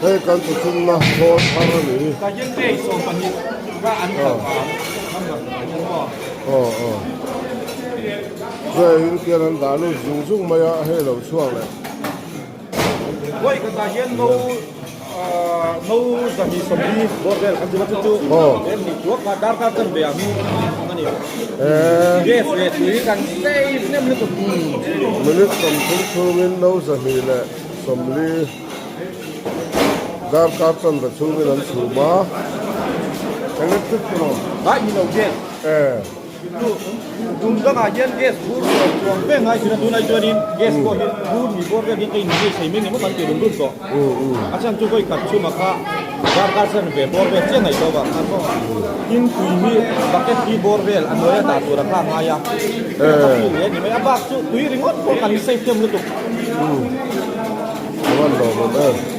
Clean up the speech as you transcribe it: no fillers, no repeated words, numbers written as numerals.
Hei kan chawchhumna khawl thar a ni. Aw aw Hei in kian an dah lut zung zung mai a hei lo chhuak leh. Minute 30 chhungin no 240 darkar chanve chhungin an chhum a. Electric tiraw? Tum dangah hian gas bur chuan chuang vek ngai thin a, tunah chuanin gas pawh hi bur ni bawr vel hian ka in ngei thei mai engemaw kan ti run run tawh. A chhan chu vawi khat chhumah kha darkar sen ve bawr vel chiah ngaih tawh vang khan maw tin tui hi bucket hi bawr vel a hnuaia dah tur a kha a ngai a, ka feel leh a ni mai. A bak chu tui ringawt pawh kan save them lutuk. A van lawmawm em.